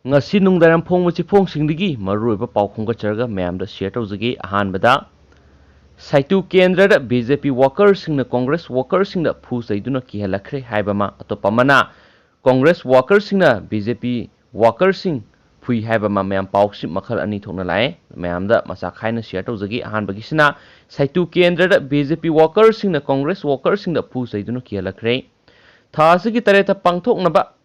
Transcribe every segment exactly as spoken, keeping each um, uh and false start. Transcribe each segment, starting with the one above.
ꯉꯁꯤ ꯅꯨꯡꯗꯥꯡ ꯐꯣꯡꯕ ꯆꯦꯐꯣꯡꯁꯤꯡꯗꯒꯤ ꯃꯔꯨꯑꯣꯏꯕ ꯄꯥꯎ ꯈꯣꯝꯒꯠꯆꯔꯒ ꯃꯌꯥꯝꯗ ꯁꯤꯌꯔ ꯇꯧꯖꯒꯦ꯫ ꯑꯍꯥꯟꯕꯗ, ꯁꯥꯏꯇꯨ ꯀꯦꯟꯗ꯭ꯔꯗ ꯕꯤ ꯖꯦ ꯄꯤ ꯋꯥꯀꯔꯁꯤꯡꯅ ꯀꯣꯡꯒ꯭ꯔꯦꯁ ꯋꯥꯀꯔꯁꯤꯡꯗ ꯐꯨ ꯆꯩꯗꯨꯅ ꯀꯤꯍꯜꯂꯛꯈ꯭ꯔꯦ ꯍꯥꯏꯕ ꯑꯃ, ꯑꯇꯣꯞꯄ ꯑꯃꯅ ꯀꯣꯡꯒ꯭ꯔꯦꯁ ꯋꯥꯀꯔꯁꯤꯡꯅ ꯕꯤ ꯖꯦ ꯄꯤ ꯋꯥꯀꯔꯁꯤꯡ ꯐꯨꯏ ꯍꯥꯏꯕ ꯑꯃ꯫ ꯃꯌꯥꯝ, ꯄꯥꯎꯁꯤ ꯃꯈꯜ ꯑꯅꯤ ꯊꯣꯛꯅ ꯂꯥꯛꯑꯦ꯫ ꯃꯌꯥꯝꯗ ꯃꯆꯥ ꯈꯥꯏꯅ ꯁꯤꯌꯔ ꯇꯧꯖꯒꯦ꯫ ꯑꯍꯥꯟꯕꯒꯤꯁꯤꯅ, ꯁꯥꯏꯇꯨ ꯀꯦꯟꯗ꯭ꯔꯗ ꯕꯤ ꯖꯦ ꯄꯤ ꯋꯥꯀꯔꯁꯤꯡꯅ ꯀꯣꯡꯒ꯭ꯔꯦꯁ ꯋꯥꯀꯔꯁꯤꯡꯗ ꯐꯨ ꯆꯩꯗꯨꯅ ꯀꯤꯍꯜꯂꯛꯈ꯭ꯔꯦ꯫ ꯊꯥ ꯑꯁꯤꯒꯤ ꯇꯔꯦꯠꯇ ꯄꯥꯡꯊꯣꯛꯅꯕ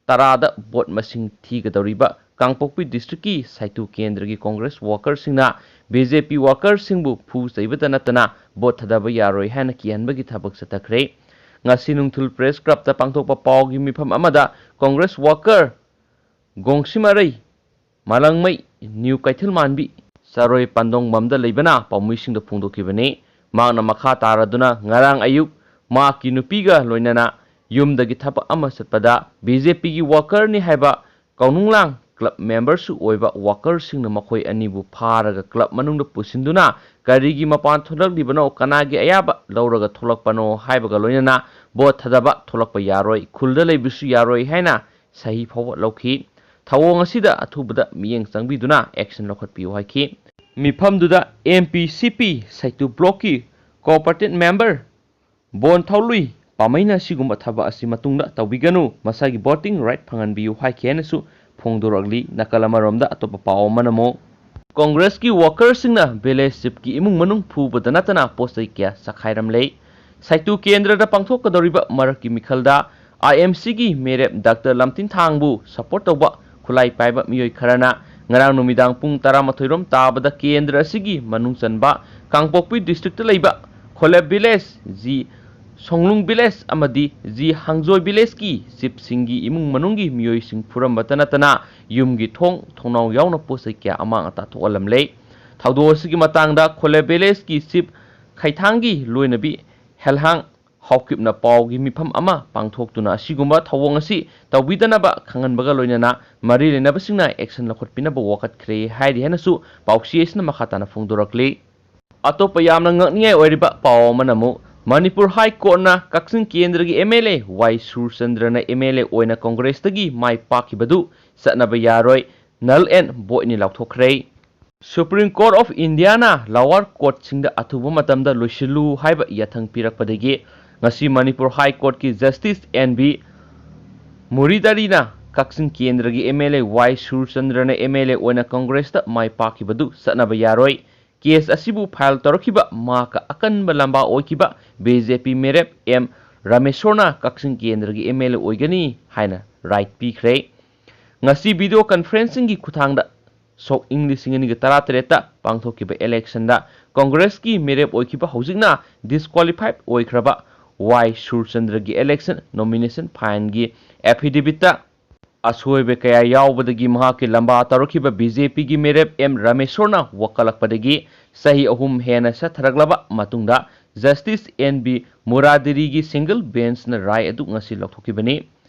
ꯇꯔꯥꯗ ꯚꯣꯠ ꯃꯁꯤꯡ ꯊꯤꯒꯗꯧꯔꯤꯕ ꯀꯥꯡꯄꯣꯛꯄꯤ ꯗꯤꯁꯇ꯭ꯔꯤꯛꯀꯤ ꯁꯥꯏꯇꯨ ꯀꯦꯟꯗ꯭ꯔꯒꯤ ꯀꯣꯡꯒ꯭ꯔꯦꯁ ꯋꯥꯀꯔꯁꯤꯡꯅ ꯕꯤ ꯖꯦ ꯄꯤ ꯋꯥꯀꯔꯁꯤꯡꯕꯨ ꯐꯨ ꯆꯩꯕꯇ ꯅꯠꯇꯅ ꯚꯣꯠ ꯊꯥꯗꯕ ꯌꯥꯔꯣꯏ ꯍꯥꯏꯅ ꯀꯤꯍꯟꯕꯒꯤ ꯊꯕꯛ ꯆꯠꯊꯈ꯭ꯔꯦ꯫ ꯉꯁꯤ ꯅꯨꯡꯊꯤꯜ ꯄ꯭ꯔꯦꯁ ꯀ꯭ꯂꯕꯇ ꯄꯥꯡꯊꯣꯛꯄ ꯄꯥꯎꯒꯤ ꯃꯤꯐꯝ ꯑꯃꯗ ꯀꯣꯡꯒ꯭ꯔꯦꯁ ꯋꯥꯀꯔ ꯒꯣꯡꯁꯤꯃꯔꯩ ꯃꯥꯂꯪꯃꯩ ꯅ꯭ꯌꯨ ꯀꯩꯊꯦꯜꯃꯥꯟꯕꯤ ꯆꯔꯣꯏ ꯄꯥꯟꯗꯣꯡꯕꯝꯗ ꯂꯩꯕꯅ ꯄꯥꯎꯃꯤꯁꯤꯡꯗ ꯐꯣꯡꯗꯣꯛꯈꯤꯕꯅꯤ꯫ ꯃꯍꯥꯛꯅ ꯃꯈꯥ ꯇꯥꯔꯗꯨꯅ ꯉꯔꯥꯡ ꯑꯌꯨꯛ ꯃꯍꯥꯛꯀꯤ ꯅꯨꯄꯤꯒ ꯂꯣꯏꯅꯅ ꯌꯨꯝꯗꯒꯤ ꯊꯕꯛ ꯑꯃ ꯆꯠꯄꯗ ꯕꯤ ꯖꯦ ꯄꯤꯒꯤ ꯋꯥꯀꯔꯅꯤ ꯍꯥꯏꯕ ꯀꯥꯎꯅꯨꯡꯂꯥꯡ ꯀ꯭ꯂꯕ ꯃꯦꯝꯕꯔꯁꯨ ꯑꯣꯏꯕ ꯋꯥꯀꯔꯁꯤꯡꯅ ꯃꯈꯣꯏ ꯑꯅꯤꯕꯨ ꯐꯥꯔꯒ ꯀ꯭ꯂꯕ ꯃꯅꯨꯡꯗ ꯄꯨꯁꯤꯟꯗꯨꯅ ꯀꯔꯤꯒꯤ ꯃꯄꯥꯟ ꯊꯣꯛꯂꯛꯂꯤꯕꯅꯣ, ꯀꯅꯥꯒꯤ ꯑꯌꯥꯕ ꯂꯧꯔꯒ ꯊꯣꯛꯂꯛꯄꯅꯣ ꯍꯥꯏꯕꯒ ꯂꯣꯏꯅꯅ ꯚꯣꯠ ꯊꯥꯗꯕ ꯊꯣꯛꯂꯛꯄ ꯌꯥꯔꯣꯏ, ꯈꯨꯜꯗ ꯂꯩꯕꯁꯨ ꯌꯥꯔꯣꯏ ꯍꯥꯏꯅ ꯁꯍꯤ ꯐꯥꯎꯕ ꯂꯧꯈꯤ꯫ ꯊꯧꯑꯣꯡ ꯑꯁꯤꯗ ꯑꯊꯨꯕꯗ ꯃꯤꯠꯌꯦꯡ ꯆꯪꯕꯤꯗꯨꯅ ꯑꯦꯛꯁꯟ ꯂꯧꯈꯠꯄꯤꯌꯨ ꯍꯥꯏꯈꯤ꯫ ꯃꯤꯐꯝꯗꯨꯗ ꯑꯦꯝ ꯄꯤ ꯁꯤ ꯄꯤ ꯁꯩꯇꯨ ꯕ꯭ꯂꯣꯛꯀꯤ ꯀꯣꯑꯣꯄꯔꯦꯇꯤꯚ ꯃꯦꯝꯕꯔ ꯕꯣꯟ ꯊꯧꯂꯨꯏ ꯄꯥꯃꯩꯅ ꯑꯁꯤꯒꯨꯝꯕ ꯊꯕꯛ ꯑꯁꯤ ꯃꯇꯨꯡꯗ ꯇꯧꯕꯤꯒꯅꯨ, ꯃꯁꯥꯒꯤ ꯚꯣꯇꯤꯡ ꯔꯥꯏꯠ ꯐꯪꯍꯟꯕꯤꯌꯨ ꯍꯥꯏꯈꯤ ꯍꯥꯏꯅꯁꯨ ꯐꯣꯡꯗꯣꯔꯛꯂꯤ꯫ ꯅꯥꯀꯜ ꯑꯃꯔꯣꯝꯗ ꯑꯇꯣꯞꯄ ꯄꯥꯎ ꯑꯃꯅ ꯑꯃꯨꯛ ꯀꯣꯡꯒ꯭ꯔꯦꯁꯀꯤ ꯋꯥꯀꯔꯁꯤꯡꯅ ꯚꯤꯂꯦꯖ ꯆꯤꯐꯀꯤ ꯏꯃꯨꯡ ꯃꯅꯨꯡ ꯐꯨꯕꯗ ꯅꯠꯇꯅ ꯄꯣꯠ ꯆꯩ ꯀꯌꯥ ꯆꯈꯥꯏꯔꯝꯂꯦ꯫ ꯁꯥꯏꯇꯨ ꯀꯦꯟꯗ꯭ꯔꯗ ꯄꯥꯡꯊꯣꯛꯀꯗꯧꯔꯤꯕ ꯃꯔꯛꯀꯤ ꯃꯤꯈꯜꯗ ꯑꯥꯏ ꯑꯦꯝ ꯁꯤꯒꯤ ꯃꯤꯔꯦꯞ ꯗꯥꯛꯇꯔ ꯂꯝꯇꯤꯟꯊꯥꯡꯕꯨ ꯁꯄꯣꯔꯠ ꯇꯧꯕ ꯈꯨꯠꯂꯥꯏ ꯄꯥꯏꯕ ꯃꯤꯑꯣꯏ ꯈꯔꯅ ꯉꯔꯥꯡ ꯅꯨꯃꯤꯗꯥꯡ ꯄꯨꯡ ꯇꯔꯥꯃꯥꯊꯣꯏ ꯔꯣꯝ ꯇꯥꯕꯗ ꯀꯦꯟꯗ꯭ꯔ ꯑꯁꯤꯒꯤ ꯃꯅꯨꯡ ꯆꯟꯕ ꯀꯥꯡꯄꯣꯛꯄꯤ ꯗꯤꯁꯇ꯭ꯔꯤꯛꯇ ꯂꯩꯕ ꯈꯣꯂꯦꯞ ꯚꯤꯂꯦꯖ, ꯖꯤ ꯁꯣꯡꯂꯨꯡ ꯚꯤꯂꯦꯖ ꯑꯃꯗꯤ ꯖꯤ ꯍꯥꯡꯖꯣꯏ ꯚꯤꯂꯦꯖꯀꯤ ꯆꯤꯐꯁꯤꯡꯒꯤ ꯏꯃꯨꯡ ꯃꯅꯨꯡꯒꯤ ꯃꯤꯑꯣꯏꯁꯤꯡ ꯐꯨꯔꯝꯕꯇ ꯅꯠꯇꯅ ꯌꯨꯝꯒꯤ ꯊꯣꯡ ꯊꯣꯡꯅꯥꯎ ꯌꯥꯎꯅ ꯄꯣꯠ ꯆꯩ ꯀꯌꯥ ꯑꯃꯥꯡ ꯑꯇꯥ ꯊꯣꯛꯍꯜꯂꯝꯂꯦ꯫ ꯊꯧꯗꯣꯛ ꯑꯁꯤꯒꯤ ꯃꯇꯥꯡꯗ ꯈꯣꯂꯦꯞ ꯚꯤꯂꯦꯖꯀꯤ ꯆꯤꯐ ꯈꯩꯊꯥꯡꯒꯤ ꯂꯣꯏꯅꯕꯤ ꯍꯦꯜꯍꯥꯡ ꯍꯥꯎꯀꯤꯞꯅ ꯄꯥꯎꯒꯤ ꯃꯤꯐꯝ ꯑꯃ ꯄꯥꯡꯊꯣꯛꯇꯨꯅ ꯑꯁꯤꯒꯨꯝꯕ ꯊꯧꯑꯣꯡ ꯑꯁꯤ ꯇꯧꯕꯤꯗꯅꯕ ꯈꯪꯍꯟꯕꯒ ꯂꯣꯏꯅꯅ ꯃꯔꯤ ꯂꯩꯅꯕꯁꯤꯡꯅ ꯑꯦꯛꯁꯟ ꯂꯧꯈꯠꯄꯤꯅꯕ ꯋꯥꯀꯠꯈ꯭ꯔꯦ ꯍꯥꯏꯔꯤ ꯍꯥꯏꯅꯁꯨ ꯄꯥꯎꯆꯦ ꯑꯁꯤꯅ ꯃꯈꯥ ꯇꯥꯅ ꯐꯣꯡꯗꯣꯔꯛꯂꯤ꯫ ꯑꯇꯣꯞꯄ ꯌꯥꯝꯅ ꯉꯛꯅꯤꯡꯉꯥꯏ ꯑꯣꯏꯔꯤꯕ ꯄꯥꯎ ꯑꯃꯅ ꯑꯃꯨꯛ ꯃꯅꯤꯄꯨꯔ ꯍꯥꯏ ꯀꯣꯔꯠꯅ ꯀꯛꯆꯤꯡ ꯀꯦꯟꯗ꯭ꯔꯒꯤ ꯑꯦꯝ ꯑꯦꯜ ꯑꯦ ꯋꯥꯏ ꯁꯨꯔꯆꯟꯗ꯭ꯔꯅ ꯑꯦꯝ ꯑꯦꯜ ꯑꯦ ꯑꯣꯏꯅ ꯀꯣꯡꯒ꯭ꯔꯦꯁꯇꯒꯤ ꯃꯥꯏ ꯄꯥꯛꯈꯤꯕꯗꯨ ꯆꯠꯅꯕ ꯌꯥꯔꯣꯏ, null and voidꯅꯤ ꯂꯥꯎꯊꯣꯛꯈ꯭ꯔꯦ꯫ Supreme Court of Indiaꯅ lower courtꯁꯤꯡꯗ ꯑꯊꯨꯕ ꯃꯇꯝꯗ ꯂꯣꯏꯁꯤꯜꯂꯨ ꯍꯥꯏꯕ ꯌꯥꯊꯪ ꯄꯤꯔꯛꯄꯗꯒꯤ ꯉꯁꯤ ꯃꯅꯤꯄꯨꯔ ꯍꯥꯏ ꯀꯣꯔꯠꯀꯤ ꯖꯁꯇꯤꯁ ꯑꯦꯟ ꯕꯤ ꯃꯨꯔꯤꯗꯥꯔꯤꯅ ꯀꯛꯆꯤꯡ ꯀꯦꯟꯗ꯭ꯔꯒꯤ ꯑꯦꯝ ꯑꯦꯜ ꯑꯦ ꯋꯥꯏ ꯁꯨꯔꯆꯟꯗ꯭ꯔꯅ ꯑꯦꯝ ꯑꯦꯜ ꯑꯦ ꯑꯣꯏꯅ ꯀꯣꯡꯒ꯭ꯔꯦꯁꯇ ꯃꯥꯏ ꯄꯥꯛꯈꯤꯕꯗꯨ ꯆꯠꯅꯕ ꯌꯥꯔꯣꯏ꯫ ꯀꯦꯁ ꯑꯁꯤꯕꯨ ꯐꯥꯏꯜ ꯇꯧꯔꯛꯈꯤꯕ ꯃꯍꯥꯛꯀ ꯑꯀꯟꯕ ꯂꯝꯕꯥ ꯑꯣꯏꯈꯤꯕ ꯕꯤ ꯖꯦ ꯄꯤ ꯃꯤꯔꯦꯞ ꯑꯦꯝ ꯔꯥꯃꯦꯁꯣꯔꯅ ꯀꯛꯆꯤꯡ ꯀꯦꯟꯗ꯭ꯔꯒꯤ ꯑꯦꯝ ꯑꯦꯜ ꯑꯦ ꯑꯣꯏꯒꯅꯤ ꯍꯥꯏꯅ ꯔꯥꯏꯠ ꯄꯤꯈ꯭ꯔꯦ꯫ ꯉꯁꯤ ꯚꯤꯗꯤꯑꯣ ꯀꯟꯐꯔꯦꯟꯁꯤꯡꯒꯤ ꯈꯨꯠꯊꯥꯡꯗ ꯁꯣꯛ ꯏꯪ ꯂꯤꯁꯤꯡ ꯑꯅꯤꯒ ꯇꯔꯥꯇꯔꯦꯠꯇ ꯄꯥꯡꯊꯣꯛꯈꯤꯕ ꯏꯂꯦꯛꯁꯟꯗ ꯀꯣꯡꯒ꯭ꯔꯦꯁꯀꯤ ꯃꯤꯔꯦꯞ ꯑꯣꯏꯈꯤꯕ ꯍꯧꯖꯤꯛꯅ ꯗꯤꯁꯀ꯭ꯋꯥꯂꯤꯐꯥꯏꯗ ꯑꯣꯏꯈ꯭ꯔꯕ ꯋꯥꯏ ꯁꯨꯔꯆꯟꯗ꯭ꯔꯒꯤ ꯏꯂꯦꯛꯁꯟ ꯅꯣꯃꯤꯅꯦꯁꯟ ꯐꯥꯏꯜꯒꯤ ꯑꯦꯐꯤꯗꯦꯕꯤꯠꯇ ꯑꯁꯣꯏꯕ ꯀꯌꯥ ꯌꯥꯎꯕꯗꯒꯤ ꯃꯍꯥꯛꯀꯤ ꯂꯝꯕꯥ ꯇꯧꯔꯛꯈꯤꯕ ꯕꯤ ꯖꯦ ꯄꯤꯒꯤ ꯃꯤꯔꯦꯞ ꯑꯦꯝ ꯔꯥꯃꯦꯁꯣꯔꯅ ꯋꯥꯀꯠꯂꯛꯄꯗꯒꯤ ꯆꯍꯤ ꯑꯍꯨꯝ ꯍꯦꯟꯅ ꯆꯠꯊꯔꯛꯂꯕ ꯃꯇꯨꯡꯗ ꯖꯁꯇꯤꯁ ꯑꯦꯟ ꯕꯤ ꯃꯨꯔꯥꯗꯤꯔꯤꯒꯤ ꯁꯤꯡꯒꯜ ꯕꯦꯟꯆꯅ ꯔꯥꯏ ꯑꯗꯨ ꯉꯁꯤ ꯂꯧꯊꯣꯛꯈꯤꯕꯅꯤ꯫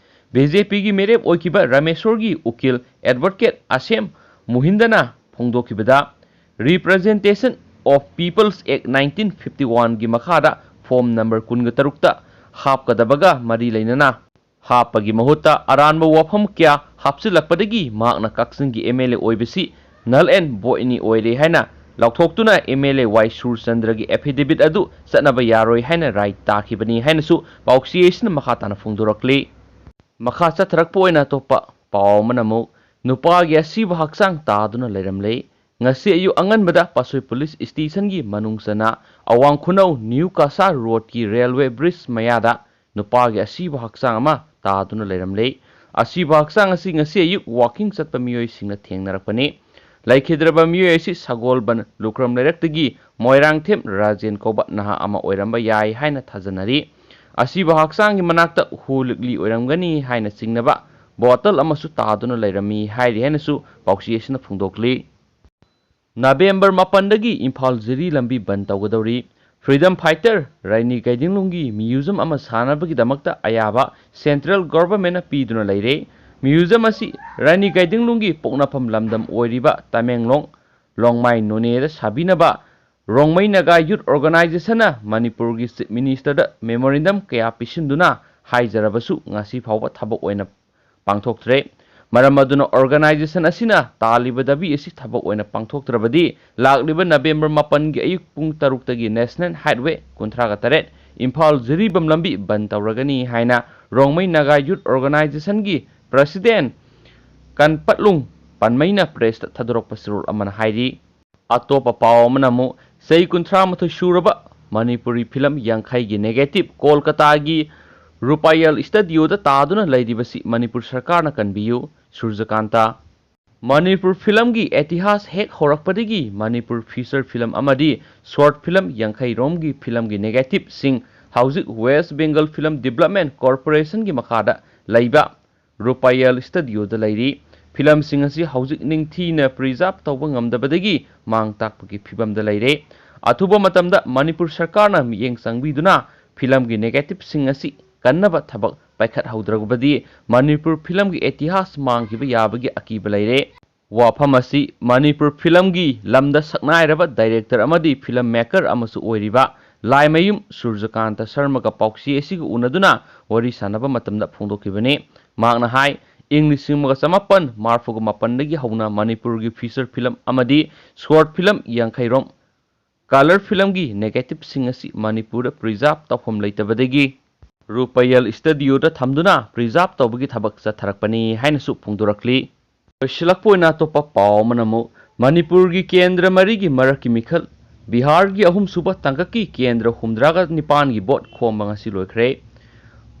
ꯕꯤ ꯖꯦ ꯄꯤꯒꯤ ꯃꯤꯔꯦꯞ ꯑꯣꯏꯈꯤꯕ ꯔꯥꯃꯦꯁꯣꯔꯒꯤ ꯎꯀꯤꯜ ꯑꯦꯗꯚꯣꯀꯦꯠ ꯑꯁꯦꯝ ꯃꯨꯍꯤꯟꯗꯅ ꯐꯣꯡꯗꯣꯛꯈꯤꯕꯗ, Representation of People's Act nineteen fifty oneꯒꯤ ꯃꯈꯥꯗ ꯐꯣꯔꯝ ꯅꯝꯕꯔ ꯀꯨꯟꯒ ꯇꯔꯨꯛꯇ ꯍꯥꯞꯀꯗꯕꯒ ꯃꯔꯤ ꯂꯩꯅꯅ ꯍꯥꯞꯄꯒꯤ ꯃꯍꯨꯠꯇ ꯑꯔꯥꯟꯕ ꯋꯥꯐꯝ ꯀꯌꯥ ꯍꯥꯞꯆꯤꯜꯂꯛꯄꯗꯒꯤ ꯃꯍꯥꯛꯅ ꯀꯛꯆꯤꯡꯒꯤ ꯑꯦꯝ ꯑꯦꯜ ꯑꯦ ꯑꯣꯏꯕꯁꯤ null and voidꯅꯤ ꯑꯣꯏꯔꯦ ꯍꯥꯏꯅ ꯂꯥꯎꯊꯣꯛꯇꯨꯅ ꯑꯦꯝ ꯑꯦꯜ ꯑꯦ ꯋꯥꯏ ꯁꯨꯔꯆꯟꯗ꯭ꯔꯒꯤ ꯑꯦꯐꯤꯗꯦꯕꯤꯠ ꯑꯗꯨ ꯆꯠꯅꯕ ꯌꯥꯔꯣꯏ ꯍꯥꯏꯅ ꯔꯥꯏꯠ ꯇꯥꯈꯤꯕꯅꯤ ꯍꯥꯏꯅꯁꯨ ꯄꯥꯎꯆꯦ ꯑꯁꯤꯅ ꯃꯈꯥ ꯇꯥꯅ ꯐꯣꯡꯗꯣꯔꯛꯂꯤ꯫ ꯃꯈꯥ ꯆꯠꯊꯔꯛꯄ ꯑꯣꯏꯅ ꯑꯇꯣꯞꯄ ꯄꯥꯎ ꯑꯃꯅ ꯑꯃꯨꯛ ꯅꯨꯄꯥꯒꯤ ꯑꯁꯤꯕ ꯍꯛꯆꯥꯡ ꯇꯥꯗꯨꯅ ꯂꯩꯔꯝꯂꯦ꯫ ꯉꯁꯤ ꯑꯌꯨꯛ ꯑꯉꯟꯕꯗ ꯄꯥꯠꯁꯣꯏ ꯄꯨꯂꯤꯁ ꯁ꯭ꯇꯦꯁꯟꯒꯤ ꯃꯅꯨꯡ ꯆꯟꯅ ꯑꯋꯥꯡ ꯈꯨꯅꯧ ꯅ꯭ꯌꯨ ꯀꯥꯁꯥ ꯔꯣꯗꯀꯤ ꯔꯦꯜꯋꯦ ꯕ꯭ꯔꯤꯖ ꯃꯌꯥꯗ ꯅꯨꯄꯥꯒꯤ ꯑꯁꯤꯕ ꯍꯛꯆꯥꯡ ꯑꯃ ꯇꯥꯗꯨꯅ ꯂꯩꯔꯝꯂꯦ꯫ ꯑꯁꯤꯕ ꯍꯛꯆꯥꯡ ꯑꯁꯤ ꯉꯁꯤ ꯑꯌꯨꯛ ꯋꯥꯀꯤꯡ ꯆꯠꯄ ꯃꯤꯑꯣꯏꯁꯤꯡꯅ ꯊꯦꯡꯅꯔꯛꯄꯅꯤ꯫ ꯂꯩꯈꯤꯗ꯭ꯔꯕ ꯃꯤꯑꯣꯏ ꯑꯁꯤ ꯁꯒꯣꯜꯕꯟ ꯂꯨꯀ꯭ꯔꯝ ꯂꯩꯔꯛꯇꯒꯤ ꯃꯣꯏꯔꯥꯡꯊꯦꯝ ꯔꯥꯖꯦꯟ ꯀꯧꯕ ꯅꯍꯥ ꯑꯃ ꯑꯣꯏꯔꯝꯕ ꯌꯥꯏ ꯍꯥꯏꯅ ꯊꯥꯖꯅꯔꯤ꯫ ꯑꯁꯤꯕ ꯍꯛꯆꯥꯡꯒꯤ ꯃꯅꯥꯛꯇ ꯍꯨ ꯂꯤꯛꯂꯤ ꯑꯣꯏꯔꯝꯒꯅꯤ ꯍꯥꯏꯅ ꯆꯤꯡꯅꯕ ꯕꯣꯇꯜ ꯑꯃꯁꯨ ꯇꯥꯗꯨꯅ ꯂꯩꯔꯝꯃꯤ ꯍꯥꯏꯔꯤ ꯍꯥꯏꯅꯁꯨ ꯄꯥꯎꯆꯦ ꯑꯁꯤꯅ ꯐꯣꯡꯗꯣꯛꯂꯤ꯫ ꯅꯕꯦꯝꯕꯔ ꯃꯥꯄꯟꯗꯒꯤ ꯏꯝꯐꯥꯜ ꯖꯤꯔꯤ ꯂꯝꯕꯤ ꯕꯟ ꯇꯧꯒꯗꯧꯔꯤ꯫ Freedom fighter ꯔꯥꯏꯅꯤ ꯒꯥꯏꯗꯤꯡꯂꯨꯡꯒꯤ ꯃ꯭ꯌꯨꯖꯝ ꯑꯃ ꯁꯥꯅꯕꯒꯤꯗꯃꯛꯇ ꯑꯌꯥꯕ central governmentꯅ ꯄꯤꯗꯨꯅ ꯂꯩꯔꯦ꯫ ꯃ꯭ꯌꯨꯖꯝ ꯑꯁꯤ ꯔꯥꯏꯅꯤ ꯒꯥꯏꯗꯤꯡꯂꯨꯡꯒꯤ ꯄꯣꯛꯅꯐꯝ ꯂꯝꯗꯝ ꯑꯣꯏꯔꯤꯕ ꯇꯃꯦꯡꯂꯣꯡ, ꯂꯣꯡꯃꯥꯏ, ꯅꯣꯅꯦꯗ ꯁꯥꯕꯤꯅꯕ ꯔꯣꯡꯃꯩ ꯅꯥꯒꯥ ꯌꯨꯠ ꯑꯣꯔꯒꯅꯥꯏꯖꯦꯁꯟꯅ ꯃꯅꯤꯄꯨꯔꯒꯤ ꯆꯤꯐ ꯃꯤꯅꯤꯁꯇꯔꯗ ꯃꯦꯃꯣꯔꯦꯟꯗꯝ ꯀꯌꯥ ꯄꯤꯁꯤꯟꯗꯨꯅ ꯍꯥꯏꯖꯔꯕꯁꯨ ꯉꯁꯤ ꯐꯥꯎꯕ ꯊꯕꯛ ꯑꯣꯏꯅ ꯄꯥꯡꯊꯣꯛꯇ꯭ꯔꯦ꯫ ꯃꯔꯝ ꯑꯗꯨꯅ ꯑꯣꯔꯒꯅꯥꯏꯖꯦꯁꯟ ꯑꯁꯤꯅ ꯇꯥꯜꯂꯤꯕ ꯗꯥꯕꯤ ꯑꯁꯤ ꯊꯕꯛ ꯑꯣꯏꯅ ꯄꯥꯡꯊꯣꯛꯇ꯭ꯔꯕꯗꯤ ꯂꯥꯛꯂꯤꯕ ꯅꯕꯦꯝꯕꯔ ꯃꯥꯄꯟꯒꯤ ꯑꯌꯨꯛ ꯄꯨꯡ ꯇꯔꯨꯛꯇꯒꯤ ꯅꯦꯁꯅꯦꯜ ꯍꯥꯏꯠꯋꯦ ꯀꯨꯟꯊ꯭ꯔꯥꯒ ꯇꯔꯦꯠ ꯏꯝꯐꯥꯜ ꯖꯤꯔꯤꯕꯥꯝ ꯂꯝꯕꯤ ꯕꯟ ꯇꯧꯔꯒꯅꯤ ꯍꯥꯏꯅ ꯔꯣꯡꯃꯩ ꯅꯥꯒꯥ ꯌꯨꯠ ꯑꯣꯔꯒꯅꯥꯏꯖꯦꯁꯟꯒꯤ ꯄ꯭ꯔꯁꯤꯗꯦꯟ ꯀꯟꯄꯠꯂꯨꯡ ꯄꯟꯃꯩꯅ ꯄ꯭ꯔꯦꯁꯇ ꯊꯥꯗꯣꯔꯛꯄ ꯆꯦꯔꯣꯜ ꯑꯃꯅ ꯍꯥꯏꯔꯤ꯫ ꯑꯇꯣꯞꯄ ꯄꯥꯎ ꯑꯃꯅ ꯑꯃꯨꯛ ꯆꯍꯤ ꯀꯨꯟꯊ꯭ꯔꯥ ꯃꯥꯊꯣꯏ ꯁꯨꯔꯕ ꯃꯅꯤꯄꯨꯔꯤ ꯐꯤꯂꯝ ꯌꯥꯡꯈꯩꯒꯤ ꯅꯦꯒꯦꯇꯤꯚ ꯀꯣꯜꯀꯇꯥꯒꯤ ꯔꯨꯄꯥꯌꯦꯜ ꯁ꯭ꯇꯨꯗꯤꯑꯣꯗ ꯇꯥꯗꯨꯅ ꯂꯩꯔꯤꯕꯁꯤ ꯃꯅꯤꯄꯨꯔ ꯁꯔꯀꯥꯔꯅ ꯀꯟꯕꯤꯌꯨ꯫ ꯁꯨꯔꯖꯀꯥꯟꯇ꯫ ꯃꯅꯤꯄꯨꯔ ꯐꯤꯂꯝꯒꯤ ꯏꯇꯤꯍꯥꯁ ꯍꯦꯛ ꯍꯧꯔꯛꯄꯗꯒꯤ ꯃꯅꯤꯄꯨꯔ ꯐꯤꯆꯔ ꯐꯤꯂꯝ ꯑꯃꯗꯤ ꯁꯣꯔꯠ ꯐꯤꯂꯝ ꯌꯥꯡꯈꯩ ꯔꯣꯝꯒꯤ ꯐꯤꯂꯝꯒꯤ ꯅꯦꯒꯦꯇꯤꯚꯁꯤꯡ ꯍꯧꯖꯤꯛ ꯋꯦꯁ ꯕꯦꯡꯒꯜ ꯐꯤꯂꯝ ꯗꯤꯕꯦꯂꯞꯃꯦꯟ ꯀꯣꯔꯄꯣꯔꯦꯁꯟꯒꯤ ꯃꯈꯥꯗ ꯂꯩꯕ ꯔꯨꯄꯥꯌꯦꯜ ꯁ꯭ꯇꯨꯗꯤꯑꯣꯗ ꯂꯩꯔꯤ꯫ ꯐꯤꯂꯝꯁꯤꯡ ꯑꯁꯤ ꯍꯧꯖꯤꯛ ꯅꯤꯡꯊꯤꯅ ꯄ꯭ꯔꯤꯖꯥꯔꯚ ꯇꯧꯕ ꯉꯝꯗꯕꯗꯒꯤ ꯃꯥꯡ ꯇꯥꯛꯄꯒꯤ ꯐꯤꯕꯝꯗ ꯂꯩꯔꯦ꯫ ꯑꯊꯨꯕ ꯃꯇꯝꯗ ꯃꯅꯤꯄꯨꯔ ꯁꯔꯀꯥꯔꯅ ꯃꯤꯠꯌꯦꯡ ꯆꯪꯕꯤꯗꯨꯅ ꯐꯤꯂꯝꯒꯤ ꯅꯦꯒꯦꯇꯤꯚꯁꯤꯡ ꯑꯁꯤ ꯀꯟꯅꯕ ꯊꯕꯛ ꯄꯥꯏꯈꯠꯍꯧꯗ꯭ꯔꯕꯗꯤ ꯃꯅꯤꯄꯨꯔ ꯐꯤꯂꯝꯒꯤ ꯏꯇꯤꯍꯥꯁ ꯃꯥꯡꯈꯤꯕ ꯌꯥꯕꯒꯤ ꯑꯀꯤꯕ ꯂꯩꯔꯦ꯫ ꯋꯥꯐꯝ ꯑꯁꯤ ꯃꯅꯤꯄꯨꯔ ꯐꯤꯂꯝꯒꯤ ꯂꯝꯗ ꯁꯛꯅꯥꯏꯔꯕ ꯗꯥꯏꯔꯦꯛꯇꯔ ꯑꯃꯗꯤ ꯐꯤꯂꯝ ꯃꯦꯀꯔ ꯑꯃꯁꯨ ꯑꯣꯏꯔꯤꯕ ꯂꯥꯏꯃꯌꯨꯝ ꯁꯨꯔꯖꯀꯥꯟꯇ ꯁꯔꯃꯒ ꯄꯥꯎꯆꯦ ꯑꯁꯤꯒ ꯎꯅꯗꯨꯅ ꯋꯥꯔꯤ ꯁꯥꯟꯅꯕ ꯃꯇꯝꯗ ꯐꯣꯡꯗꯣꯛꯈꯤꯕꯅꯤ꯫ ꯃꯍꯥꯛꯅ ꯍꯥꯏ, ꯏꯪ ꯂꯤꯁꯤꯡ ꯑꯃꯒ ꯆꯃꯥꯄꯟ ꯃꯔꯤꯐꯨꯒ ꯃꯥꯄꯟꯗꯒꯤ ꯍꯧꯅ ꯃꯅꯤꯄꯨꯔꯒꯤ ꯐꯤꯆꯔ ꯐꯤꯂꯝ ꯑꯃꯗꯤ ꯁꯣꯔꯠ ꯐꯤꯂꯝ ꯌꯥꯡꯈꯩꯔꯣꯝ, ꯀꯂꯔ ꯐꯤꯂꯝꯒꯤ ꯅꯦꯒꯦꯇꯤꯚꯁꯤꯡ ꯑꯁꯤ ꯃꯅꯤꯄꯨꯔꯗ ꯄ꯭ꯔꯤꯖꯥꯔꯚ ꯇꯧꯐꯝ ꯂꯩꯇꯕꯗꯒꯤ ꯔꯨꯄꯥꯌꯦꯜ ꯁ꯭ꯇꯨꯗꯤꯑꯣꯗ ꯊꯝꯗꯨꯅ ꯄ꯭ꯔꯤꯖꯥꯔꯚ ꯇꯧꯕꯒꯤ ꯊꯕꯛ ꯆꯠꯊꯔꯛꯄꯅꯤ ꯍꯥꯏꯅꯁꯨ ꯐꯣꯡꯗꯣꯔꯛꯂꯤ꯫ ꯂꯣꯏꯁꯤꯜꯂꯛꯄ ꯑꯣꯏꯅ ꯑꯇꯣꯞꯄ ꯄꯥꯎ ꯑꯃꯅ ꯑꯃꯨꯛ ꯃꯅꯤꯄꯨꯔꯒꯤ ꯀꯦꯟꯗ꯭ꯔ ꯃꯔꯤꯒꯤ ꯃꯔꯛꯀꯤ ꯃꯤꯈꯜ, ꯕꯤꯍꯥꯔꯒꯤ ꯑꯍꯨꯝꯁꯨꯕ ꯇꯥꯡꯀꯛꯀꯤ ꯀꯦꯟꯗ꯭ꯔ ꯍꯨꯝꯗ꯭ꯔꯥꯒ ꯅꯤꯄꯥꯟꯒꯤ ꯚꯣꯠ ꯈꯣꯝꯕ ꯉꯁꯤ ꯂꯣꯏꯈ꯭ꯔꯦ꯫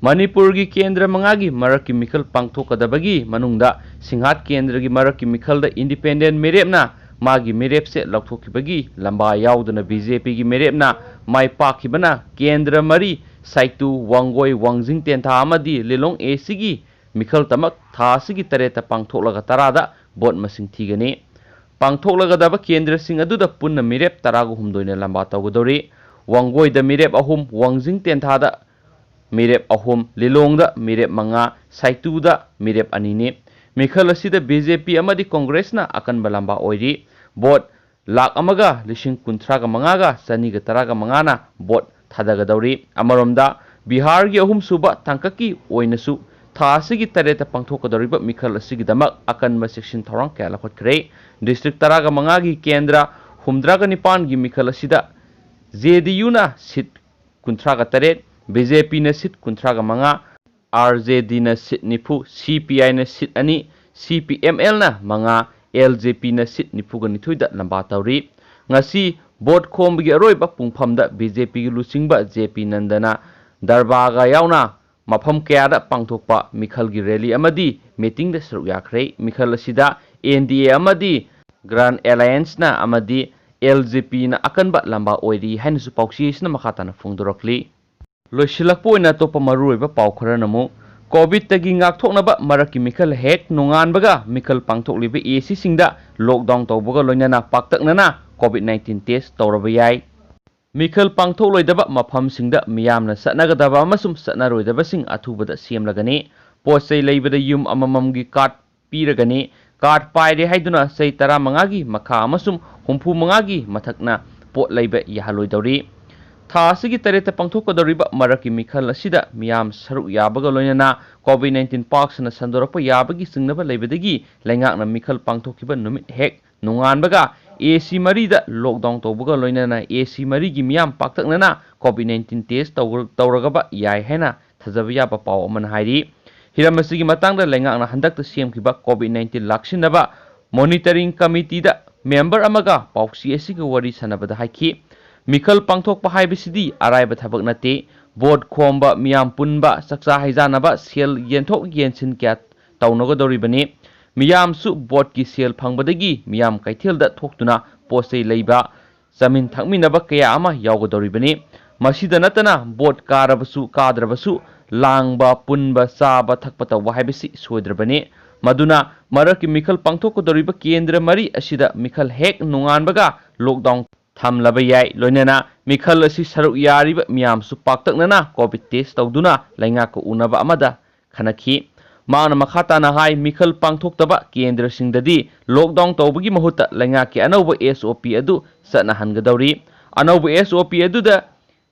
ꯃꯅꯤꯄꯨꯔꯒꯤ ꯀꯦꯟꯗ꯭ꯔ ꯃꯉꯥꯒꯤ ꯃꯔꯛꯀꯤ ꯃꯤꯈꯜ ꯄꯥꯡꯊꯣꯛꯀꯗꯕꯒꯤ ꯃꯅꯨꯡꯗ ꯁꯤꯡꯍꯥꯠ ꯀꯦꯟꯗ꯭ꯔꯒꯤ ꯃꯔꯛꯀꯤ ꯃꯤꯈꯜꯗ ꯏꯟꯗꯤꯄꯦꯟꯗꯦꯟ ꯃꯤꯔꯦꯞꯅ ꯃꯥꯒꯤ ꯃꯤꯔꯦꯞꯁꯦ ꯂꯧꯊꯣꯛꯈꯤꯕꯒꯤ ꯂꯝꯕꯥ ꯌꯥꯎꯗꯨꯅ ꯕꯤ ꯖꯦ ꯄꯤꯒꯤ ꯃꯤꯔꯦꯞꯅ ꯃꯥꯏ ꯄꯥꯛꯈꯤꯕꯅ ꯀꯦꯟꯗ꯭ꯔ ꯃꯔꯤ, ꯁꯥꯏꯇꯨ, ꯋꯥꯡꯒꯣꯏ, ꯋꯥꯡꯖꯤꯡ ꯇꯦꯟꯊꯥ ꯑꯃꯗꯤ ꯂꯤꯂꯣꯡ ꯑꯦ ꯁꯤꯒꯤ ꯃꯤꯈꯜ ꯇꯃꯛ ꯊꯥ ꯑꯁꯤꯒꯤ ꯇꯔꯦꯠꯇ ꯄꯥꯡꯊꯣꯛꯂꯒ ꯇꯔꯥꯗ ꯚꯣꯠ ꯃꯁꯤꯡ ꯊꯤꯒꯅꯤ꯫ ꯄꯥꯡꯊꯣꯛꯂꯒꯗꯕ ꯀꯦꯟꯗ꯭ꯔꯁꯤꯡ ꯑꯗꯨꯗ ꯄꯨꯟꯅ ꯃꯤꯔꯦꯞ ꯇꯔꯥꯒ ꯍꯨꯝꯗꯣꯏꯅ ꯂꯝꯕꯥ ꯇꯧꯒꯗꯧꯔꯤ꯫ ꯋꯥꯡꯒꯣꯏꯗ ꯃꯤꯔꯦꯞ ꯑꯍꯨꯝ, ꯋꯥꯡꯖꯤꯡ ꯇꯦꯟꯊꯥꯗ ꯃꯤꯔꯦꯞ ꯑꯍꯨꯝ, ꯂꯤꯂꯣꯡꯗ ꯃꯤꯔꯦꯞ ꯃꯉꯥ, ꯁꯥꯏꯇꯨꯗ ꯃꯤꯔꯦꯞ ꯑꯅꯤꯅꯤ꯫ ꯃꯤꯈꯜ ꯑꯁꯤꯗ ꯕꯤ ꯖꯦ ꯄꯤ ꯑꯃꯗꯤ ꯀꯣꯡꯒ꯭ꯔꯦꯁꯅ ꯑꯀꯟꯕ ꯂꯝꯕꯥ ꯑꯣꯏꯔꯤ꯫ ꯚꯣꯠ ꯂꯥꯈ ꯑꯃꯒ ꯂꯤꯁꯤꯡ ꯀꯨꯟꯊ꯭ꯔꯥꯒ ꯃꯉꯥꯒ ꯆꯅꯤꯒ ꯇꯔꯥꯒ ꯃꯉꯥꯅ ꯚꯣꯠ ꯊꯥꯗꯒꯗꯧꯔꯤ꯫ ꯑꯃꯔꯣꯝꯗ, ꯕꯤꯍꯥꯔꯒꯤ ꯑꯍꯨꯝꯁꯨꯕ ꯇꯥꯡꯀꯛꯀꯤ ꯑꯣꯏꯅꯁꯨ ꯊꯥ ꯑꯁꯤꯒꯤ ꯇꯔꯦꯠꯇ ꯄꯥꯡꯊꯣꯛꯀꯗꯧꯔꯤꯕ ꯃꯤꯈꯜ ꯑꯁꯤꯒꯤꯗꯃꯛ ꯑꯀꯟꯕ ꯆꯦꯛꯁꯤꯟ ꯊꯧꯔꯥꯡ ꯀꯌꯥ ꯂꯧꯈꯠꯈ꯭ꯔꯦ꯫ ꯗꯤꯁꯇ꯭ꯔꯤꯛ ꯇꯔꯥꯒ ꯃꯉꯥꯒꯤ ꯀꯦꯟꯗ꯭ꯔ ꯍꯨꯝꯗ꯭ꯔꯥꯒ ꯅꯤꯄꯥꯟꯒꯤ ꯃꯤꯈꯜ ꯑꯁꯤꯗ ꯖꯦ ꯗꯤ ꯌꯨꯅ ꯁꯤꯠ ꯀꯨꯟꯊ꯭ꯔꯥꯒ ꯇꯔꯦꯠ, ꯕꯤ ꯖꯦ ꯄꯤꯅ ꯁꯤꯠ ꯀꯨꯟꯊ꯭ꯔꯥꯒ ꯃꯉꯥ, ꯑꯥꯔ ꯖꯦ ꯗꯤꯅ ꯁꯤꯠ ꯅꯤꯐꯨ, ꯁꯤ ꯄꯤ ꯑꯥꯏꯅ ꯁꯤꯠ ꯑꯅꯤ, ꯁꯤ ꯄꯤ ꯑꯦꯝ ꯑꯦꯜꯅ ꯃꯉꯥ, ꯑꯦꯜ ꯖꯦ ꯄꯤꯅ ꯁꯤꯠ ꯅꯤꯐꯨꯒ ꯅꯤꯊꯣꯏꯗ ꯂꯝꯕꯥ ꯇꯧꯔꯤ꯫ ꯉꯁꯤ ꯚꯣꯠ ꯈꯣꯝꯕꯒꯤ ꯑꯔꯣꯏꯕ ꯄꯨꯡꯐꯝꯗ ꯕꯤ ꯖꯦ ꯄꯤꯒꯤ ꯂꯨꯆꯤꯡꯕ ꯖꯦ ꯄꯤ ꯅꯟꯗꯅ ꯗꯔꯕꯥꯒ ꯌꯥꯎꯅ ꯃꯐꯝ ꯀꯌꯥꯗ ꯄꯥꯡꯊꯣꯛꯄ ꯃꯤꯈꯜꯒꯤ ꯔꯦꯂꯤ ꯑꯃꯗꯤ ꯃꯤꯇꯤꯡꯗ ꯁꯔꯨꯛ ꯌꯥꯈ꯭ꯔꯦ꯫ ꯃꯤꯈꯜ ꯑꯁꯤꯗ ꯑꯦꯟ ꯗꯤ ꯑꯦ ꯑꯃꯗꯤ ꯒ꯭ꯔꯥꯟ ꯑꯦꯂꯥꯌꯟꯁꯅ ꯑꯃꯗꯤ ꯑꯦꯜ ꯖꯦ ꯄꯤꯅ ꯑꯀꯟꯕ ꯂꯝꯕꯥ ꯑꯣꯏꯔꯤ ꯍꯥꯏꯅꯁꯨ ꯄꯥꯎꯆꯦ ꯑꯁꯤꯅ ꯃꯈꯥ ꯇꯥꯅ ꯐꯣꯡꯗꯣꯔꯛꯂꯤ꯫ ꯂꯣꯏꯁꯤꯜꯂꯛꯄ ꯑꯣꯏꯅ ꯑꯇꯣꯞꯄ ꯃꯔꯨꯑꯣꯏꯕ ꯄꯥꯎ ꯈꯔꯅ ꯑꯃꯨꯛ, ꯀꯣꯚꯤꯗꯇꯒꯤ ꯉꯥꯛꯊꯣꯛꯅꯕ ꯃꯔꯛꯀꯤ ꯃꯤꯈꯜ ꯍꯦꯛ ꯅꯣꯡꯉꯥꯟꯕꯒ ꯃꯤꯈꯜ ꯄꯥꯡꯊꯣꯛꯂꯤꯕ ꯑꯦ ꯁꯤꯁꯤꯡꯗ ꯂꯣꯛꯗꯥꯎꯟ ꯇꯧꯕꯒ ꯂꯣꯏꯅꯅ ꯄꯥꯛꯇꯛꯅꯅ ꯀꯣꯚꯤꯗ ꯅꯥꯏꯟꯇꯤꯟ ꯇꯦꯁ ꯇꯧꯔꯕ ꯌꯥꯏ꯫ ꯃꯤꯈꯜ ꯄꯥꯡꯊꯣꯛꯂꯣꯏꯗꯕ ꯃꯐꯝꯁꯤꯡꯗ ꯃꯤꯌꯥꯝꯅ ꯆꯠꯅꯒꯗꯕ ꯑꯃꯁꯨꯡ ꯆꯠꯅꯔꯣꯏꯗꯕꯁꯤꯡ ꯑꯊꯨꯕꯗ ꯁꯦꯝꯂꯒꯅꯤ꯫ ꯄꯣꯠ ꯆꯩ ꯂꯩꯕꯗ ꯌꯨꯝ ꯑꯃꯃꯝꯒꯤ ꯀꯥꯔꯗ ꯄꯤꯔꯒꯅꯤ꯫ ꯀꯥꯔꯗ ꯄꯥꯏꯔꯦ ꯍꯥꯏꯗꯨꯅ ꯆꯍꯤ ꯇꯔꯥꯃꯉꯥꯒꯤ ꯃꯈꯥ ꯑꯃꯁꯨꯡ ꯍꯨꯝꯐꯨ ꯃꯉꯥꯒꯤ ꯃꯊꯛꯅ ꯄꯣꯠ ꯂꯩꯕ ꯌꯥꯍꯜꯂꯣꯏꯗꯧꯔꯤ꯫ ꯊꯥ ꯑꯁꯤꯒꯤ ꯇꯔꯦꯠꯇ ꯄꯥꯡꯊꯣꯛꯀꯗꯧꯔꯤꯕ ꯃꯔꯛꯀꯤ ꯃꯤꯈꯜ ꯑꯁꯤꯗ ꯃꯤꯌꯥꯝ ꯁꯔꯨꯛ ꯌꯥꯕꯒ ꯂꯣꯏꯅꯅ ꯀꯣꯚꯤꯗ ꯅꯥꯏꯟꯇꯤꯟ ꯄꯥꯛ ꯁꯟꯅ ꯁꯟꯗꯣꯔꯛꯄ ꯌꯥꯕꯒꯤ ꯆꯤꯡꯅꯕ ꯂꯩꯕꯗꯒꯤ ꯂꯩꯉꯥꯛꯅ ꯃꯤꯈꯜ ꯄꯥꯡꯊꯣꯛꯈꯤꯕ ꯅꯨꯃꯤꯠ ꯍꯦꯛ ꯅꯣꯡꯉꯥꯟꯕꯒ ꯑꯦ ꯁꯤ ꯃꯔꯤꯗ ꯂꯣꯛꯗꯥꯎꯟ ꯇꯧꯕꯒ ꯂꯣꯏꯅꯅ ꯑꯦ ꯁꯤ ꯃꯔꯤꯒꯤ ꯃꯤꯌꯥꯝ ꯄꯥꯛꯇꯛꯅꯅ ꯀꯣꯚꯤꯗ ꯅꯥꯏꯟꯇꯤꯟ ꯇꯦꯁ ꯇꯧꯔ-, ꯇꯧꯔꯒꯕ ꯌꯥꯏ ꯍꯥꯏꯅ ꯊꯥꯖꯕ ꯌꯥꯕ ꯄꯥꯎ ꯑꯃꯅ ꯍꯥꯏꯔꯤ꯫ ꯍꯤꯔꯝ ꯑꯁꯤꯒꯤ ꯃꯇꯥꯡꯗ ꯂꯩꯉꯥꯛꯅ ꯍꯟꯗꯛꯇ ꯁꯦꯝꯈꯤꯕ ꯀꯣꯚꯤꯗ ꯅꯥꯏꯟꯇꯤꯟ ꯂꯥꯛꯁꯤꯟꯅꯕ ꯃꯣꯅꯤꯇꯔꯤꯡ ꯀꯃꯤꯇꯤꯗ ꯃꯦꯝꯕꯔ ꯑꯃꯒ ꯄꯥꯎꯆꯦ ꯑꯁꯤꯒ ꯋꯥꯔꯤ ꯁꯥꯟꯅꯕꯗ ꯍꯥꯏꯈꯤ꯫ ꯃꯤꯈꯜ ꯄꯥꯡꯊꯣꯛꯄ ꯍꯥꯏꯕꯁꯤꯗꯤ ꯑꯔꯥꯏꯕ ꯊꯕꯛ ꯅꯠꯇꯦ꯫ ꯚꯣꯠ ꯈꯣꯝꯕ, ꯃꯤꯌꯥꯝ ꯄꯨꯟꯕ, ꯆꯥꯛꯆꯥ ꯍꯩꯖꯥꯟꯅꯕ, ꯁꯦꯜ ꯌꯦꯟꯊꯣꯛ ꯌꯦꯟꯁꯤꯟ ꯀꯌꯥ ꯇꯧꯅꯒꯗꯧꯔꯤꯕꯅꯤ꯫ ꯃꯤꯌꯥꯝꯁꯨ ꯚꯣꯠꯀꯤ ꯁꯦꯜ ꯐꯪꯕꯗꯒꯤ ꯃꯤꯌꯥꯝ ꯀꯩꯊꯦꯜꯗ ꯊꯣꯛꯇꯨꯅ ꯄꯣꯠ ꯆꯩ ꯂꯩꯕ, ꯆꯥꯃꯤꯟ ꯊꯛꯃꯤꯟꯅꯕ ꯀꯌꯥ ꯑꯃ ꯌꯥꯎꯒꯗꯧꯔꯤꯕꯅꯤ꯫ ꯃꯁꯤꯗ ꯅꯠꯇꯅ ꯚꯣꯠ ꯀꯥꯔꯕꯁꯨ ꯀꯥꯗ꯭ꯔꯕꯁꯨ ꯂꯥꯡꯕ, ꯄꯨꯟꯕ, ꯆꯥꯕ ꯊꯛꯄ ꯇꯧꯕ ꯍꯥꯏꯕꯁꯤ ꯁꯣꯏꯗ꯭ꯔꯕꯅꯤ꯫ ꯃꯗꯨꯅ ꯃꯔꯛꯀꯤ ꯃꯤꯈꯜ ꯄꯥꯡꯊꯣꯛꯀꯗꯧꯔꯤꯕ ꯀꯦꯟꯗ꯭ꯔ ꯃꯔꯤ ꯑꯁꯤꯗ ꯃꯤꯈꯜ ꯍꯦꯛ ꯅꯣꯡꯉꯥꯟꯕꯒ ꯂꯣꯛꯗꯥꯎꯟ ꯊꯝꯂꯕ ꯌꯥꯏ꯫ ꯂꯣꯏꯅꯅ ꯃꯤꯈꯜ ꯑꯁꯤ ꯁꯔꯨꯛ ꯌꯥꯔꯤꯕ ꯃꯤꯌꯥꯝꯁꯨ ꯄꯥꯛꯇꯛꯅꯅ ꯀꯣꯚꯤꯗ ꯇꯦꯁ ꯇꯧꯗꯨꯅ ꯂꯩꯉꯥꯛꯀ ꯎꯅꯕ ꯑꯃꯗ ꯈꯟꯅꯈꯤ꯫ ꯃꯍꯥꯛꯅ ꯃꯈꯥ ꯇꯥꯅ ꯍꯥꯏ, ꯃꯤꯈꯜ ꯄꯥꯡꯊꯣꯛꯇꯕ ꯀꯦꯟꯗ꯭ꯔꯁꯤꯡꯗꯗꯤ lockdown ꯇꯧꯕꯒꯤ ꯃꯍꯨꯠꯇ ꯂꯩꯉꯥꯛꯀꯤ ꯑꯅꯧꯕ S O P ꯑꯗꯨ ꯆꯠꯅꯍꯟꯒꯗꯧꯔꯤ꯫ ꯑꯅꯧꯕ S O P ꯑꯗꯨꯗ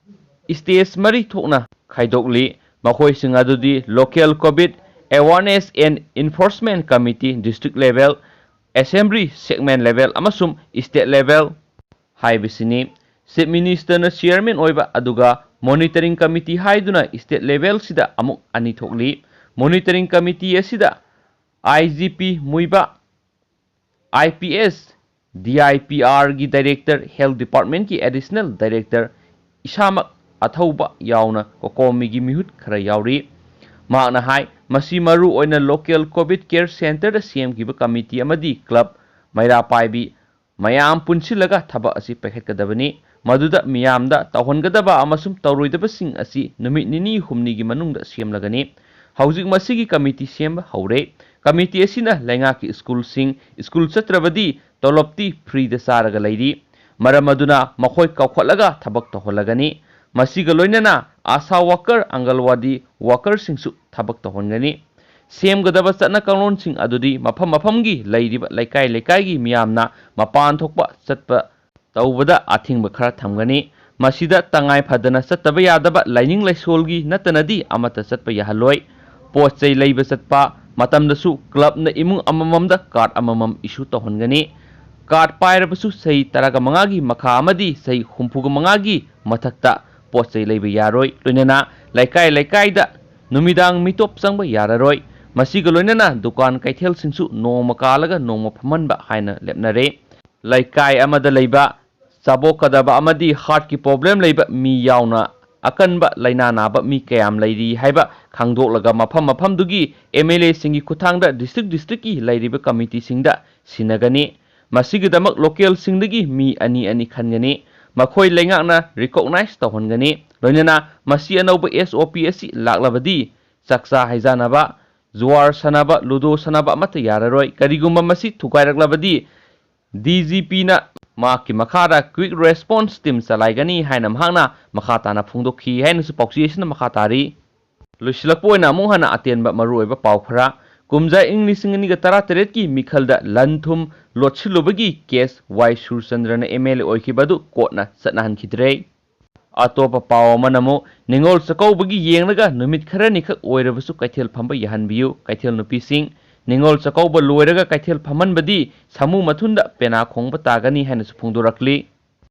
stage ꯃꯔꯤ ꯊꯣꯛꯅ ꯈꯥꯏꯗꯣꯛꯂꯤ꯫ ꯃꯈꯣꯏꯁꯤꯡ ꯑꯗꯨꯗꯤ Local COVID Awareness and Enforcement Committee, District Level, Assembly, Segment Level ꯑꯃꯁꯨꯡ State Level ꯍꯥꯏꯕꯁꯤꯅꯤ꯫ Chief Minister ꯅ chairman ꯑꯣꯏꯕ ꯑꯗꯨꯒ Monitoring Committee ꯍꯥꯏꯗꯨꯅ state level ꯁꯤꯗ ꯑꯃꯨꯛ ꯑꯅꯤ ꯊꯣꯛꯂꯤ꯫ Monitoring Committee ꯑꯁꯤꯗ I G P ꯃꯨꯏꯕ, I P S, D I P R ꯒꯤ director, Health Department ꯀꯤ additional director, ꯏꯁꯥꯃꯛ ꯑꯊꯧꯕ ꯌꯥꯎꯅ ꯀꯣꯀꯣꯃꯤꯒꯤ ꯃꯤꯍꯨꯠ ꯈꯔ ꯌꯥꯎꯔꯤ꯫ ꯃꯍꯥꯛꯅ ꯍꯥꯏ, ꯃꯁꯤ ꯃꯔꯨ ꯑꯣꯏꯅ local COVID care center ꯗ ꯁꯦꯝꯈꯤꯕ committee ꯑꯃꯗꯤ club, ꯃꯩꯔꯥ ꯄꯥꯏꯕꯤ, ꯃꯌꯥꯝ ꯄꯨꯟꯁꯤꯜꯂꯒ ꯊꯕꯛ ꯑꯁꯤ ꯄꯥꯏꯈꯠꯀꯗꯕꯅꯤ꯫ ꯃꯗꯨꯗ ꯃꯤꯌꯥꯝꯗ ꯇꯧꯍꯟꯒꯗꯕ ꯑꯃꯁꯨꯡ ꯇꯧꯔꯣꯏꯗꯕꯁꯤꯡ ꯑꯁꯤ ꯅꯨꯃꯤꯠ ꯅꯤꯅꯤ ꯍꯨꯝꯅꯤꯒꯤ ꯃꯅꯨꯡꯗ ꯁꯦꯝꯂꯒꯅꯤ꯫ ꯍꯧꯖꯤꯛ ꯃꯁꯤꯒꯤ committee ꯁꯦꯝꯕ ꯍꯧꯔꯦ꯫ Committee ꯑꯁꯤꯅ ꯂꯩꯉꯥꯛꯀꯤ ꯁ꯭ꯀꯨꯜꯁꯤꯡ, ꯁ꯭ꯀꯨꯜ ꯆꯠꯇ꯭ꯔꯕꯗꯤ ꯇꯣꯂꯣꯞꯇꯤ free ꯗ ꯆꯥꯔꯒ ꯂꯩꯔꯤ꯫ ꯃꯔꯝ ꯑꯗꯨꯅ ꯃꯈꯣꯏ ꯀꯧꯈꯠꯂꯒ ꯊꯕꯛ ꯇꯧꯍꯜꯂꯒꯅꯤ꯫ ꯃꯁꯤꯒ ꯂꯣꯏꯅꯅ ASHA worker, ꯑꯪꯒꯜꯋꯥꯗꯤ worker ꯁꯤꯡꯁꯨ ꯊꯕꯛ ꯇꯧꯍꯟꯒꯅꯤ꯫ ꯁꯦꯝꯒꯗꯕ ꯆꯠꯅ ꯀꯥꯡꯂꯣꯟꯁꯤꯡ ꯑꯗꯨꯗꯤ ꯃꯐꯝ ꯃꯐꯝꯒꯤ ꯂꯩꯔꯤꯕ ꯂꯩꯀꯥꯏ ꯂꯩꯀꯥꯏꯒꯤ ꯃꯤꯌꯥꯝꯅ ꯃꯄꯥꯟ ꯊꯣꯛꯄ ꯆꯠꯄ ꯇꯧꯕꯗ ꯑꯊꯤꯡꯕ ꯈꯔ ꯊꯝꯒꯅꯤ꯫ ꯃꯁꯤꯗ ꯇꯉꯥꯏ ꯐꯗꯅ ꯆꯠꯇꯕ ꯌꯥꯗꯕ ꯂꯥꯏꯅꯤꯡ ꯂꯥꯏꯁꯣꯜꯒꯤ ꯅꯠꯇꯅꯗꯤ ꯑꯃꯠꯇ ꯆꯠꯄ ꯌꯥꯍꯜꯂꯣꯏ꯫ ꯄꯣꯠ ꯆꯩ ꯂꯩꯕ ꯆꯠꯄ ꯃꯇꯝꯗꯁꯨ club ꯅ ꯏꯃꯨꯡ ꯑꯃꯃꯝꯗ card ꯑꯃꯃꯝ issue ꯇꯧꯍꯟꯒꯅꯤ꯫ Card ꯄꯥꯏꯔꯕꯁꯨ ꯆꯍꯤ ꯇꯔꯥꯃꯉꯥꯒꯤ ꯃꯈꯥ ꯑꯃꯗꯤ ꯆꯍꯤ ꯍꯨꯝꯐꯨꯃꯉꯥꯒꯤ ꯃꯊꯛꯇ ꯄꯣꯠ ꯆꯩ ꯂꯩꯕ ꯌꯥꯔꯣꯏ꯫ ꯂꯣꯏꯅꯅ ꯂꯩꯀꯥꯏ ꯂꯩꯀꯥꯏꯗ ꯅꯨꯃꯤꯗꯥꯡ ꯃꯤꯇꯣꯞ ꯆꯪꯕ ꯌꯥꯔꯔꯣꯏ꯫ ꯃꯁꯤꯒ ꯂꯣꯏꯅꯅ ꯗꯨꯀꯥꯟ ꯀꯩꯊꯦꯜꯁꯤꯡꯁꯨ ꯅꯣꯡꯃ ꯀꯥꯜꯂꯒ ꯅꯣꯡꯃ ꯐꯝꯍꯟꯕ ꯍꯥꯏꯅ ꯂꯦꯞꯅꯔꯦ꯫ ꯂꯩꯀꯥꯏ ꯑꯃꯗ ꯂꯩꯕ ꯆꯥꯕꯣꯛꯀꯗꯕ ꯑꯃꯗꯤ heart ꯀꯤ problem ꯂꯩꯕ ꯃꯤ ꯌꯥꯎꯅ ꯑꯀꯟꯕ ꯂꯥꯏꯅꯥ ꯅꯥꯕ ꯃꯤ ꯀꯌꯥꯝ ꯂꯩꯔꯤ ꯍꯥꯏꯕ ꯈꯪꯗꯣꯛꯂꯒ ꯃꯐꯝ ꯃꯐꯝꯗꯨꯒꯤ M L A ꯁꯤꯡꯒꯤ ꯈꯨꯠꯊꯥꯡꯗ district district ꯀꯤ ꯂꯩꯔꯤꯕ committee ꯁꯤꯡꯗ ꯁꯤꯟꯅꯒꯅꯤ꯫ ꯃꯁꯤꯒꯤꯗꯃꯛ local ꯁꯤꯡꯗꯒꯤ ꯃꯤ ꯑꯅꯤ ꯑꯅꯤ ꯈꯟꯒꯅꯤ꯫ ꯃꯈꯣꯏ ꯂꯩꯉꯥꯛꯅ recognize ꯇꯧꯍꯟꯒꯅꯤ꯫ ꯂꯣꯏꯅꯅ ꯃꯁꯤ ꯑꯅꯧꯕ S O P ꯑꯁꯤ ꯂꯥꯛꯂꯕꯗꯤ ꯆꯥꯛꯆꯥ ꯍꯩꯖꯥꯅꯕ, ꯖꯨꯋꯥꯔ ꯁꯥꯟꯅꯕ, ludo ꯁꯥꯟꯅꯕ ꯑꯃꯠꯇ ꯌꯥꯔꯔꯣꯏ꯫ ꯀꯔꯤꯒꯨꯝꯕ ꯃꯁꯤ ꯊꯨꯒꯥꯏꯔꯛꯂꯕꯗꯤ D G P ꯅ ꯃꯍꯥꯛꯀꯤ ꯃꯈꯥꯗ quick response team ꯆꯂꯥꯏꯒꯅꯤ ꯍꯥꯏꯅ ꯃꯍꯥꯛꯅ ꯃꯈꯥ ꯇꯥꯅ ꯐꯣꯡꯗꯣꯛꯈꯤ ꯍꯥꯏꯅꯁꯨ ꯄꯥꯎꯆꯦ ꯑꯁꯤꯅ ꯃꯈꯥ ꯇꯥꯔꯤ꯫ ꯂꯣꯏꯁꯤꯜꯂꯛꯄ ꯑꯣꯏꯅ ꯑꯃꯨꯛ ꯍꯟꯅ ꯑꯇꯦꯟꯕ ꯃꯔꯨꯑꯣꯏꯕ ꯄꯥꯎ ꯈꯔ꯫ ꯀꯨꯝꯖꯥ ꯏꯪ ꯂꯤꯁꯤꯡ ꯑꯅꯤꯒ ꯇꯔꯥꯇꯔꯦꯠꯀꯤ ꯃꯤꯈꯜꯗ ꯂꯟ ꯊꯨꯝ ꯂꯣꯠꯁꯤꯜꯂꯨꯕꯒꯤ ꯀꯦꯁ ꯋꯥꯏ ꯁꯨꯔꯆꯟꯗ꯭ꯔꯅ ꯑꯦꯝ ꯑꯦꯜ ꯑꯦ ꯑꯣꯏꯈꯤꯕ ꯑꯗꯨ ꯀꯣꯔꯠꯅ ꯆꯠꯅꯍꯟꯈꯤꯗ꯭ꯔꯦ꯫ ꯑꯇꯣꯞꯄ ꯄꯥꯎ ꯑꯃꯅ ꯑꯃꯨꯛ ꯅꯤꯉꯣꯜ ꯆꯥꯛꯀꯧꯕꯒꯤ ꯌꯦꯡꯂꯒ ꯅꯨꯃꯤꯠ ꯈꯔꯅꯤꯈꯛ ꯑꯣꯏꯔꯕꯁꯨ ꯀꯩꯊꯦꯜ ꯐꯝꯕ ꯌꯥꯍꯟꯕꯤꯌꯨ꯫ ꯀꯩꯊꯦꯜ ꯅꯨꯄꯤꯁꯤꯡ, ꯅꯤꯉꯣꯜ ꯆꯥꯛꯀꯧꯕ ꯂꯣꯏꯔꯒ ꯀꯩꯊꯦꯜ ꯐꯝꯍꯟꯕꯗꯤ ꯁꯥꯃꯨ ꯃꯊꯨꯟꯗ ꯄꯦꯅꯥ ꯈꯣꯡꯕ ꯇꯥꯒꯅꯤ ꯍꯥꯏꯅꯁꯨ ꯐꯣꯡꯗꯣꯔꯛꯂꯤ꯫